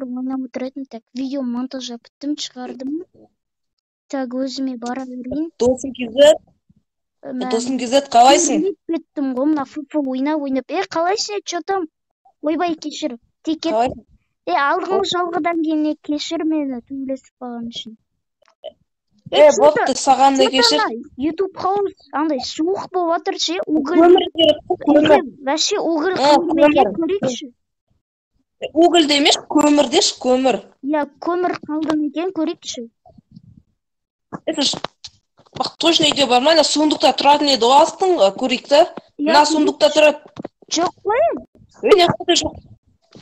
отырып ойнап отыратын. Так, видео монтажа біттім, шығардым. Так, өзіме бара берейін. Досым KZ, Мә, досым KZ, қалайсың? Өліп кеттім ғой, мына ФФ ойнап ойнап. Е, қалайсың, че там? Ойбай, кешір. Тек кет. Қалайсың? Е, алдыңғы жолғыдан кейін е, кешір мені төбелесіп қалған үшін. Е, бопты, саған да кешір. YouTube House андай суық болып жатыр ше, уголь. Көмір керек қой, көмір. Вообще уголь Е, қалды ма екен, көмір. көрейікші. Угольді емес, көмір деші, көмір. Иә, көмір қалды ма екен, көрейікші. Это ж бақ точно үйде бар ма? Ана сундукта тұратын еді ғой астыңғы, көрейік та. Иә, Мына сундукта тұрады. Жоқ қой. Е, не жақта жоқ.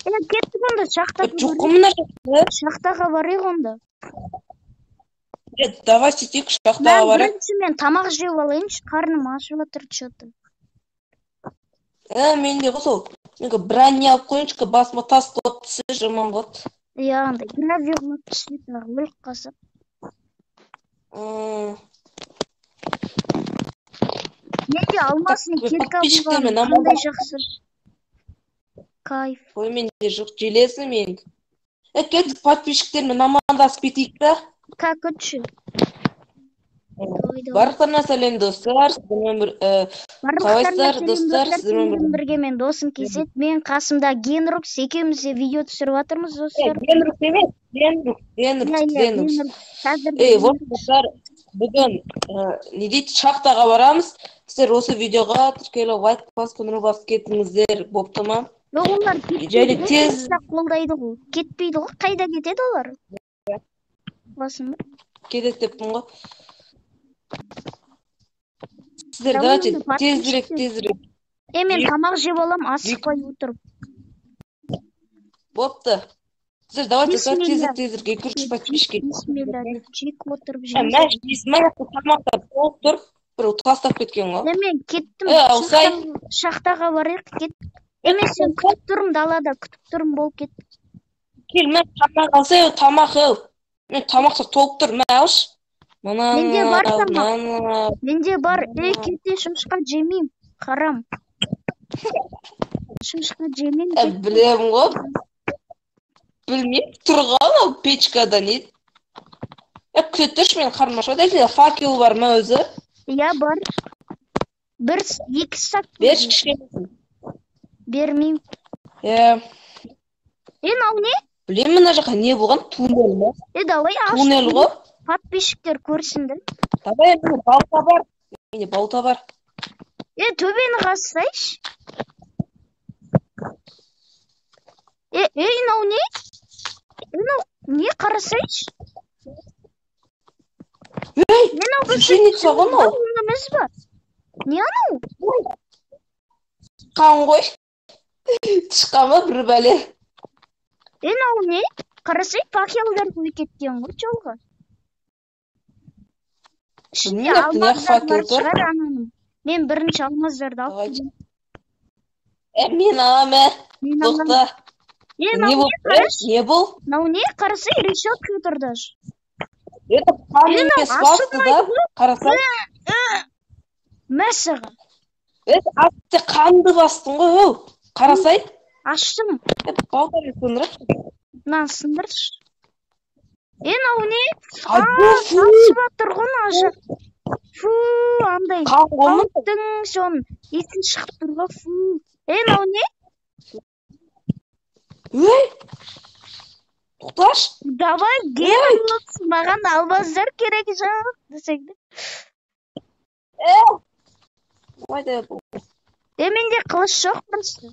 Е, кеттік онда, шахтаға Жоқ қой барайық. Мына жақта. Шахтаға барайық онда. Е, давай сөйтейік, шахтаға Мен барайық. бірінші мен тамақ жеп алайыншы, қарным ашып жатыр че-то. Е, мен де ғой сол. Мен броня алып қояйыншы, басыма тас құлап түссе жаман болады. Иә, андай гравий құлап түссе тағы өліп қалсақ. Менде алмасный Так, кирка подписчиктермен болған аман қандай жақсы. Кайф. Ой, менде жоқ, железный менікі. Е, кеттік, подписчиктермен амандасып кетейік та. Как күтші. Давай, давай. Барлықтарына сәлем, достар. Сіздермен бір Барлықтарына қалайсыздар, сәлем, достар? достар, Сіздермен сіздермен бірге мен досым KZ, мен қасымда Генрукс, екеуміз де видео түсіріп жатырмыз, достар. Генрукс емес, Генрукс, Генрукс, Иә, иә, Генрукс. Генрукс. Қазір Ей, вот, достар, бүгін не дейді, шахтаға барамыз. Сіздер осы видеоға тіркеліп, лайк басып, көңіл басып кетіңіздер, бопты ма? Жоқ, олар кетпейді Және ғой, тез кетсе қолдайды ғой. Кетпейді ғой, қайда кетеді олар? Басын ба? Кетеді деппін ғой. Сіздер Давай давайте онда тезірек, подписчиктер. Тезірек. Е, мен тамақ жеп алам, асықпай отырып. Бопты. Сіздер давайте достар, Бисмилля. тезірек, тезірек 200 подписчикке. Бисмилля деп жеп отырып Ә, жейміз. Мәш, мына тамақтар толып тұр, біреу тастап кеткен ғой. Е, мен кеттім. Е, Аусай. Шахтаға барайық, кет. Е, мен сені күтіп тұрмын далада, күтіп тұрмын, болып кет. Кел, мә, тамақ алсай, тамақ ел. Мен тамақтар толып тұр, мә, алшы. Мынаны Менде бар ал, тамақ. мынаны ал. Менде бар. Ей, кете, шошқа жемеймін. Харам. Шошқа жемеймін. Ә, Кет. білемін ғой. Білмеймін, тұрған ол печкада не. Е, күте тұршы, мен қарным ашып жатыр. Әлде факел бар ма өзі? Иә, бар. Бір, екі сак Берші кішкенесін. Бермеймін. Е, Е, мынау не? білемін, мына жаққа не болған? Туннель ма? Е, давай аш. Туннель ғой. Подписчиктер көрсін де. Давай, менде балта бар. Менде балта бар. Е, төбені қазсайшы. Е, ей, мынау не? Е, мынау не, қарасайшы? Ей, Мынау біздің гусеница ғой мынау. Оң емес па? Не анау? Тышқан ғой. Тышқан ба бір бәле? Е, мынау не? Қарасай, факелдар қойып кеткен ғой жолға. Ішінде Білмеймін, неғып алмаздар факел бар тұр? шығар ананың. Мен бірінші алмаздарды алып Давайте. келейін. Е, мен аламын, ә. Мен аламын. Тоқта. Е, Не мынау бұл? не, қарашы? Не бұл? Мынау не? Қарасай, решетка тұр даже. Это қан Е, мынау емес басты да. ашылмайды ғой. Қарасаң. Мә саған. Е, асты қанды бастың ғой, оу. Қарасай. Аштым. Е, балтамен сындырайықшы. Мынаны сындыршы. Е, мынау не? Ай, фу. Ашып жатыр ғой мына жақ. Фу, андай. Қан ғой мына. Тауықтың соның иісі шығып тұр ғой, фу. Е, мынау не? Ей! Тоқташы. Давай, Генрукс, маған алмаздар керек жоқ десең де. Е! Ойда бұл. Е, менде қылыш жоқ просто.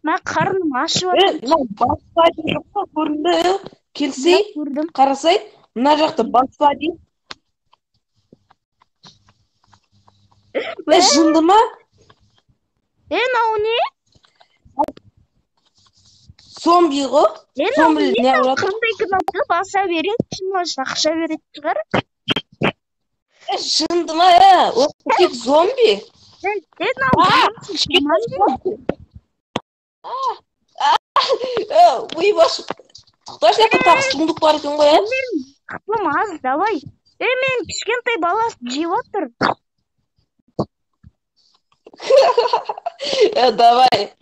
Мә, қарным ашып Е, жатыр. мынау баспа деген жоқ па? Көрінді, е? Келсей, Көрдім. қарасай, мына жақта баспа дейді. Е, жынды ма? Е, мынау не? Зомби ғой. Е, мынау Зомби не? не Мынау қылып жатыр? қандай кнопка баса береді, может, ақша беретін шығар. Е, жынды ма, е? Ол тек зомби. Е, мынау А, жаман кішкентай. Е, ойбаш. Тоқташы, мына жақта тағы сундук бар екен ғой, е? Қыпым аз, давай. Е, мен кішкентай баласы жеп отыр. Е, давай.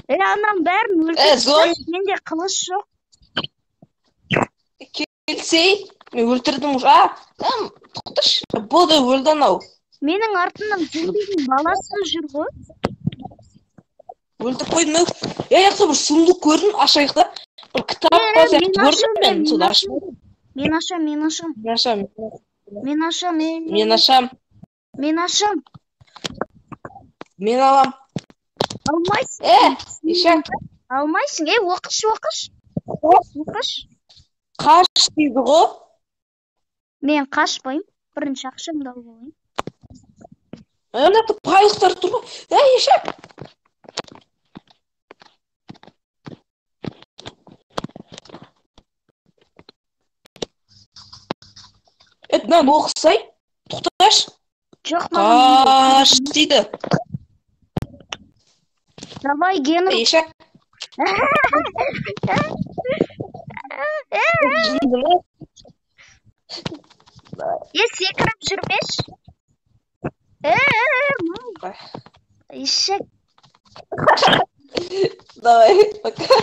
Е, ананың бәрін Е, өлтіріп зомби. тасташы, менде қылыш жоқ. Келсей, мен өлтірдім уже. А, тоқташы. Болды, өлді анау. Менің артымнан зомбидің баласы жүр ғой. Өлтіріп қойдым ау. Е, жақта бір сундук көрдім, ашайық та. Бір кітап бар сияқты Мен көрдім ашам, мен, мен соны ашам. ашмадым. Мен ашам, мен ашам. Мен ашам. Мен ашам, Мен ашам. Мен ашам. Мен алам. Алмайсың. Е, ешак. Алмайсың. Е, оқыш, оқыш. Оқыш. Қаш дейді ғой. Мен қашпаймын. Бірінші ақшамды алып алайын. Ана жақта пайлықтар тұр ғой. Е, ешак. Е, мынаны оқысай. Тоқташы. Жоқ, маған Қаш дейді. Давай, Генри. Ешак. Жынды ма? Е, секіріп жүрмеші. Мал. Ешек. Давай, пока.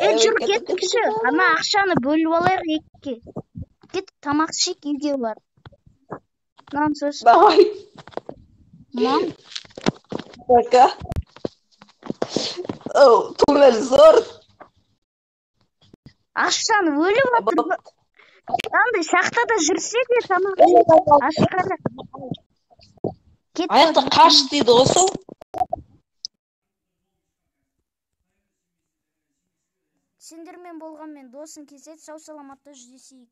Е, жүр, кеттікші. Ана ақшаны бөліп алайық екіге. Кет, тамақ ішейік үйге барып. Нан сосын. Давай, Мам. пока. Оу, туннель зор. Аштан өліп жатыр. Андай шахтада жүрсе де тамақ ішейік. Ашқара. Кет. Аяқта қаш дейді ғой сол. Сендермен болғанмен досың кезет, сау саламатта жүздесейік.